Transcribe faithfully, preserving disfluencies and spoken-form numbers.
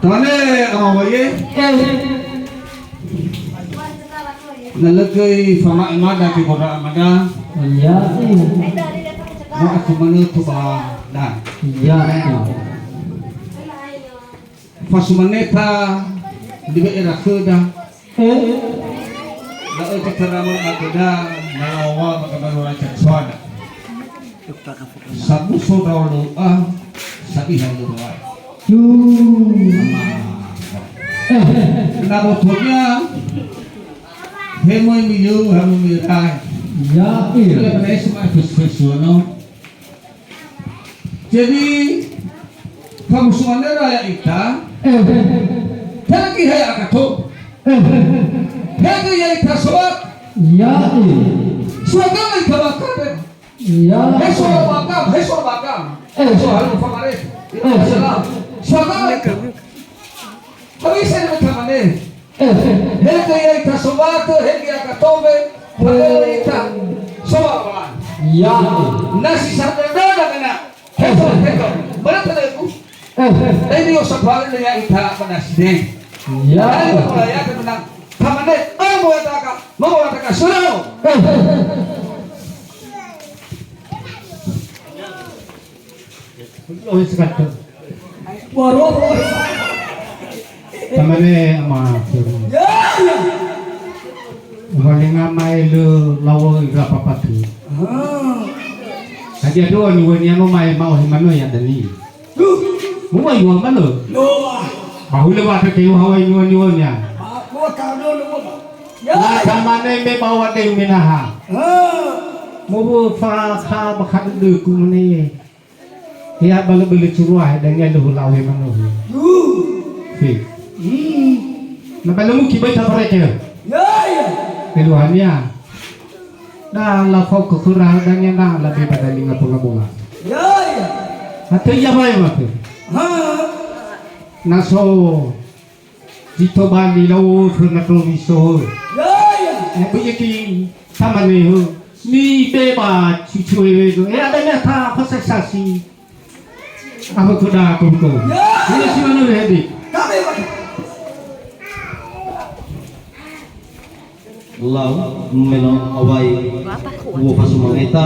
Tamane ama Waie. Eh. Na lö göi fama'e mada ke boda amada. Iya. Ma aku manö toba dan. Iya. Fasumaneta dibe'e rakhöda. Eh. Da'ö zi tarama agöda, na lawa maka baru raja suara. Sabuso dawa lo'a, sabiha lo'a. Yuh. Ama. Na botonya, hemoi miyuh, hamu mirai. Ya, iya. Kalau kena esok, ah, fes-, fes-, no. Jadi, famusumanera ya'ita, eh, eh, tenagi he akato. Eh, eh, hege ya'ita soat. Ya, eh. Suagama ita bakar, eh. Ya. He soal bakar, he soal bakar. Eh. Soal famare. Eh. Salam. Suagama ita. Tapi saya nak tamane. Eh, hege ya'ita sobatö, hege akatobe, padahal ita sobatö. Ya. Na si sadada mena. Heto, heto. Mana tadi aku? Eh, ini usah balik dengan ita pada sini. Ya. Dari mulai ya, tenang. Tamane, oh, mau katakan, mau katakan, sudah. Eh. Lohe sekato. Waroho. Tamane ama. Ya, ya. Uhalenga mae lö lawo ira papatu. Ah. Hadia doa niwönia no mae ma'ohe manö ya dani. Duh. Muwa iwa manö. Loa. Bahule wa ke wa hawa niwönia. Aku tak ada nama. Ya. Na tamane me bawa de umenaha. Ah. Muwa fa kha bakha dödöku mane. Ya, bale-bale curua, he, dania lö hula we manohi. Yuh. Fi. Hmm. Na bale muki baita bareke. Ya, ya. Keluarnya. Da la fau ke khura dania na la be pada linga bola-bola. Ya, ya. Atau iya bae mate. Ha. Na so Zi tobali lau khö na Tomiso. Ya, ya. Ya, böi ki tamane hö. Ni beba cucu ewe do. E ada nya ta fasasasi. Apa kuda kuku. Ya. Ini si mana hedi? Kami. Lau melo awai. Uwo fasumangeta.